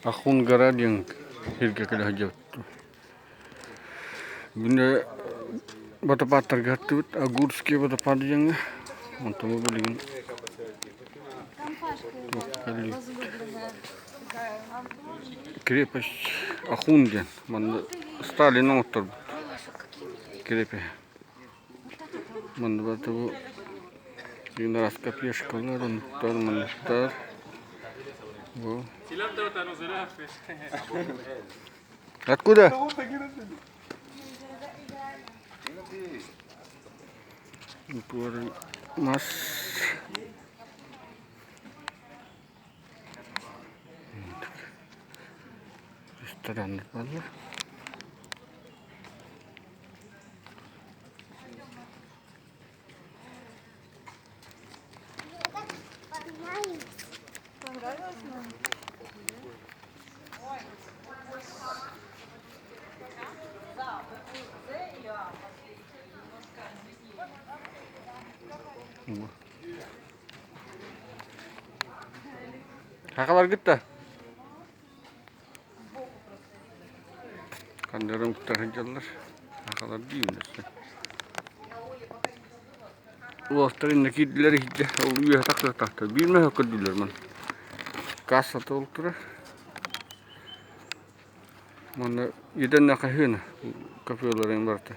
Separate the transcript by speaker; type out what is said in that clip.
Speaker 1: Ахунгара диэн сиргэ кэлэ сылдьыбыт. Бүгүн водопадтарга сыттыбыт, Агурский водопад диэҥҥэ. Онтон бу билигин крепость Ахун диэн. Манна Сталин оҥотторбут крепость. Манна барыта бу юнораска пешкалар, оннуктар, манныктар. Бу. Откуда? Мас. Рестораннар бааллар.
Speaker 2: Понравилось нам?
Speaker 1: Хахаларгыт да? Ханнарын кытта сылдьаллар. Сахалар дииллэр. Уолаттар иннэ киирдилэр иһирдьэ ол үөһэ тахсыахтаахтар. Биир мөһө көрдүүлэр маны. Кассата ол турар. Манна идэннэ хаһыына кафеларын барыта.